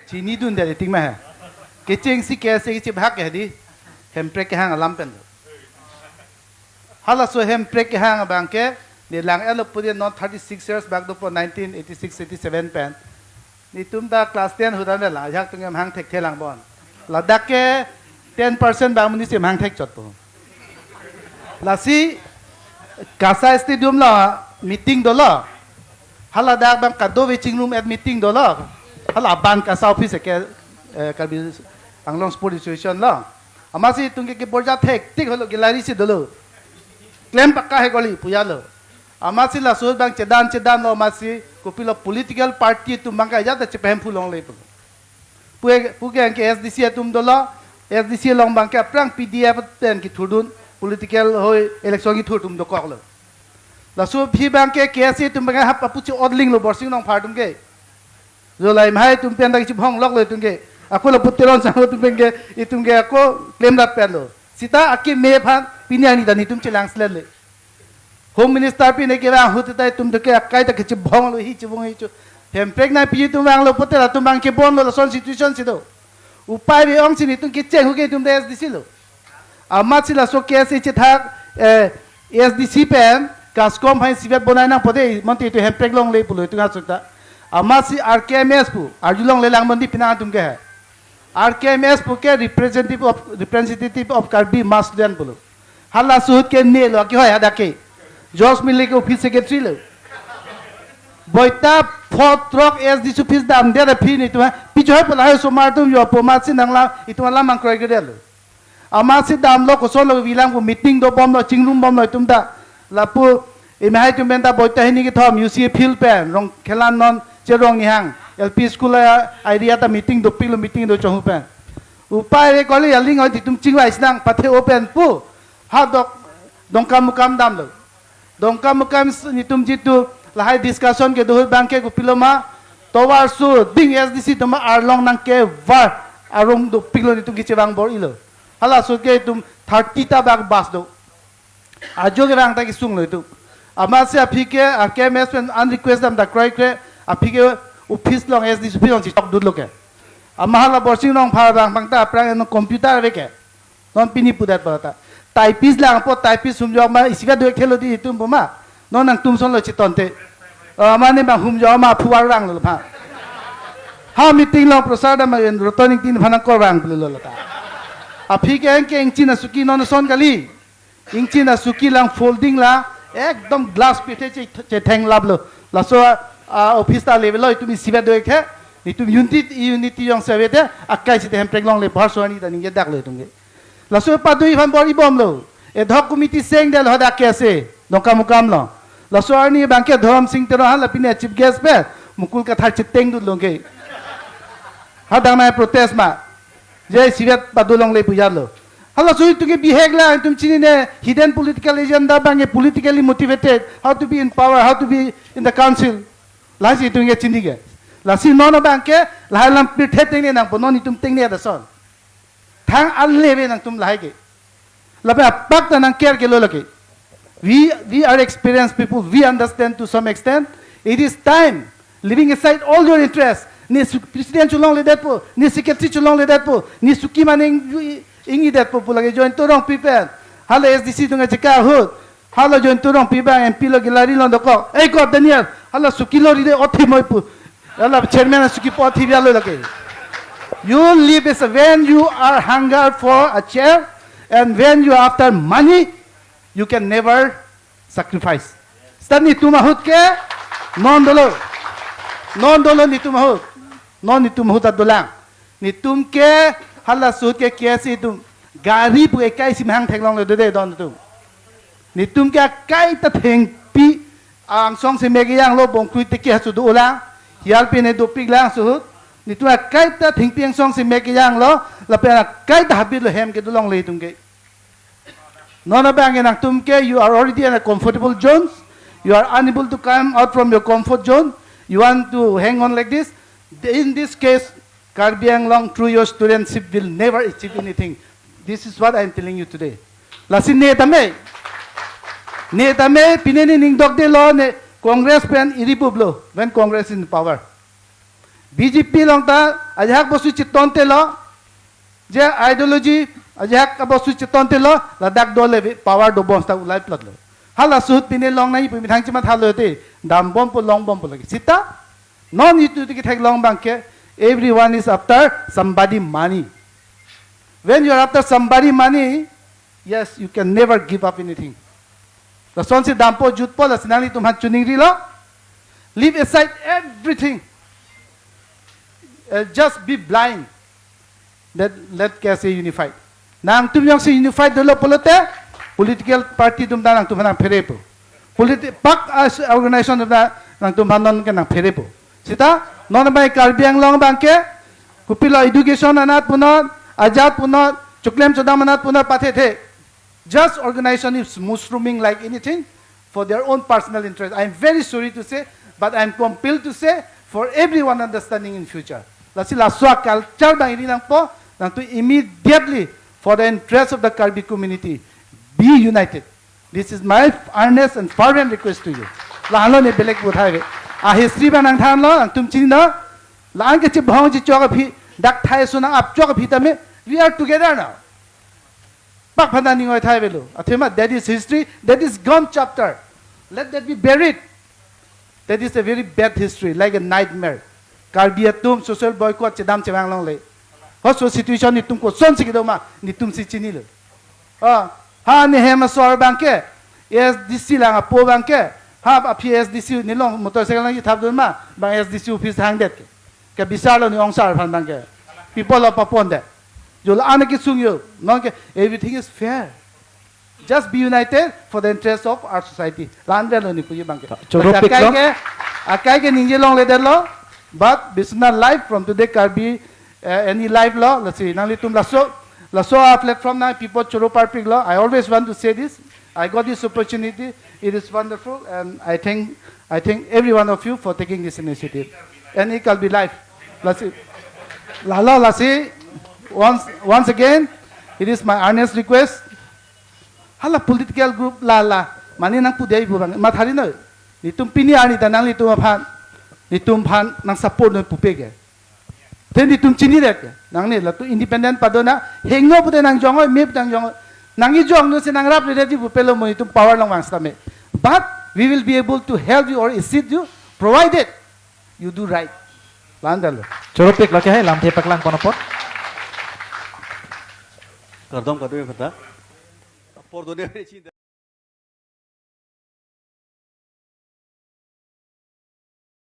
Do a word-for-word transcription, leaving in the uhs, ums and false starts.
Chinidun dari ting ma he. Kechengsi K S A kechebahak ke di. Hemprek kehang alam pen. Halaso Hemprek kehang abang ke, ne lang-etlo pu di non thirty-six years bak dopo nineteen eighty-six eighty-seven pen. Netum ta class ten ahut an la, ajahak atum ke mahang thekthelang bon. Ladak ke ten percent bang amonit si mahang thekchot po. Lasi, KASA stadium lo meeting dolo. Haladak bang kadokave chingrum et meeting dolo. Hala aban KASA office ke, eh, Karbi Anglong Sport Association lo. Amatsi itum ke keborja thektik holo, gallery si dolo. Klem pakka he kali pu ya lo. Amatsi laso bang chedan chedan lo amatsi kopilo political party atum bang ke ajat chepehem phu longle pu. Pu, pu ke anke S D C atum dolo, S D C along bang ke aphrang P D F pen kethurdun, political hoi election kethur atum dokoklo. Laso aphi bang ke K S A atum bang ke hap apuchi odling lo Borsing Rongphar atum ke. Jolai mahai atum pen ta kechibhong loklo itum ke. Ako lapu Teron Sangho atum pen ke, itum ke ako klem rap pen lo. Sita akeme aphan pini arni ta netum chelang slet le. Home Minister pen ke vang ahut ta itum ke akai ta kechibhong lo, hi chibhong hi chu. Hemprek nangpi atum vanglo pote latum bang kebon lo, lason situation si do. Upai ave ong si netum kecheng hu ke itum ta S D C lo. Amatsi laso K S A chethak, eh, S D C pen, KASCOM hai isivet bonai nang pote, monti itum Hemprek longle pulo itum asuk ta. Amatsi R K M S pu, arjulongle lang monti pina atum ke hai. R K M S pu ke representative of, representative of Karbi Mass Student pulo. Halaso ahut ke ne lo, kehoi hadak ke. George Miller ke office secretary lo. Boita photrok S D C office damdet aphi netum, pi choi pu lahai osomar atum jopo amatsi nangla, itum alam angkroi ke det lo. Amatsi damlo kosonlo vilang pu meeting dobomlo, chingrumbomlo itum ta. Lapu, imi hai atum pen ta boita hini kethom, U C field pen, Rongkhelan non, Cherong Nihang, L P school a, area ta meeting dopiklo, meeting do chonghu pen. Upai ave kali aling oi itum chingvai sinang pathe-o pen pu. Ha dok, Dongkamukam damlo. Dongkamukam s-, netum jitu lahai discussion kedo ahut bang ke kopilo ma, tovar su ding S D C atum arlong nangkevar arong dopiklo netum kechevang bor-ilo. Halaso ke itum thirty ta bak bus do. Ajo kevang ta kesunglo itum. Amatsi aphi ke R K M S pen an request dam ta kroikre, aphi ke office along S D C office along si chokdunlo ke. Amat hala Borsing Rongphar bang bang ta aphrang eno computer ave ke. Non pini pudet pu ta. Typist lang po, typist humjok ma isivet do-ik thelo di itum pu ma. Non nangtum sonlo chetonte. Ah, mane bang humjok ma phuar rang lo pha. Ha meeting along Prosar dam ma en Roton Ingti aphan nangkor vang pulo lo ta. Aphi ke anke ingchin asuki non ason kali. Ingchin asuki lang folding la, ekdom glass pithe che, chetheng laplo. Laso, ah, office ta level lo itum isivet do-ik the. Itum unity, unity jongsi ave te, akai si te Hemprek longle pu arso arni ta ningje daklo itum ke. Laso padu aphan bor-ibomlo. Ad hoc committee sengdetlo hadak K S A, Dongkamukam lo. Laso arni bang ke Dhorom Sing Teron hala pini chief guest pen, Mukul Kathar chetengdunlo ke. Hadak nai protest ma. Je isivet padu longle pu ya lo. Halaso itum ke bihek la, itum chinine hidden political agenda bang ke politically motivated, how to be in power, how to be in the council. Lasi itum ke chini ke. Lasi non abang ke, lahai alam pirthe tengne nangpo, non itum tengne ason. Thang ale ave nangtum lahai ke. Lapen apak ta nangker ke lo lake. We, we are experienced people, we understand to some extent. It is time, leaving aside all your interests. Ne su-, president cholongledetpo, ne secretary cholongledetpo, ne suki mane ing-, ingidetpo pu lake Jointu Rongpi pen. Hala S D C atum kacheka ahut. Hala Jointu Rongpi bang M P lo, gallery along dokok. Ei kok Daniel, hala suki lo ride othi moi pu. Hala chairman suki po thi bialo lake. You live is when you are hunger for a chair and when you are after money, you can never sacrifice. Seta netum ahut ke, non dolo. Non dolo netum ahut. Non netum ahut ta dolang. Netum ke, halaso ahut ke K S A atum. Gari pu ekai si mahang theklongle dede don netum. Netum ke akai ta thengpi angsong si mek yang lo bongkrui teke hasu do ulang. Hial pine dopik lang suhut. Netum akai ta thengpi angsong si mek yang lo. Lapen akai ta habit lo hem ke dolongle itum ke. Non abang ke nangtum ke, you are already in a comfortable zones. You are unable to come out from your comfort zone. You want to hang on like this. In this case, Karbi Anglong, through your studentship, will never achieve anything. This is what I am telling you today. Lasi ne tame. Ne tame, pine ne ning dokdetlo ne Congress pen iri bublo, when Congress in power. B J P along ta ajahak bosu chetontelo, je ideology ajahak bosu chetontelo, ladak dole power dobom seta ulai plotlo. Hala suhut pine longnangji pu methang chemathalo te, dambompo longbompo lake. Seta non itum itum ketheklong abangke, everyone is after somebody money. When you are after somebody money, yes, you can never give up anything. Lasonsi dampo jutpo, lasi nanglitum aphan choningrilo. Leave aside everything. Uh, just be blind. Let, let K S A unified. Nangtum jongsi unified dolo pulote, political party atum ta nangtum aphan nangpherepo. Politi-, pak as organization atum ta nangtum aphan non ke nangpherepo. Seta, non abang Karbi Anglong abangke, kopilo education anat punot, ajat punot, choklem chodam anat punot pathethe. Just organization is mushrooming like anything for their own personal interest. I am very sorry to say, but I am compelled to say for everyone understanding in future. Lasi laso a-culture abang iri nangpo, nangtum immediately for the interest of the Karbi community, be united. This is my earnest and fervent request to you. Lahenlo ne belek buthai ve. A history abang nangthanlo, nangtum chinilo. La-an kechebong chechok aphi, dak thai ason nang-apchok aphi tame, we are together now. Pak aphan ta ning oithai avelo. Athema, that is history, that is gone chapter. Let that be buried. That is a very bad history, like a nightmare. Karbi atum social boycott chedam chevang longle. Ho so situation netum kosonsi kedo ma, netumsi chinilo. Ah, ha ne hem asor abangke, A S D C lang apo abangke, ha aphi A S D C nelong motorcycle nangkethapdun ma, bang A S D C office hangdet ke. Ke bisarlo ne ongsar aphan abangke. People of Papon de. Jo la-an kesung jo. Non ke, everything is fair. Just be united for the interest of our society. La-an avelo ne puji abangke. Choro. Lasi akai piklo. Ke, akai ke ningje longledetlo. But Biswanath Live from today Karbi, uh, any live lo. Lasi nanglitum laso, laso a-platform nang people choro parpiklo. I always want to say this. I got this opportunity. It is wonderful, and I thank, I thank every one of you for taking this initiative. And it can be live. Lasi, lalo lasi, once, once again, it is my earnest request. Hala political group lala, mane nangpudei bu bang, mathari noi. Netum pini arni ta nanglitum aphan, netum aphan nang support noi pupe ke. Then netum chinidet ke. Nangne latum independent padona, hengno pute nangjong oi, me pute nangjong oi. Nang ijong no se nangrapledet ji pupelo mo netum power along vang setame. But we will be able to help you or assist you, provided you do right. La-an avelo. Choro piklo ke hai, lamthe paklang pon apot. Kardom kardom kata. Apor done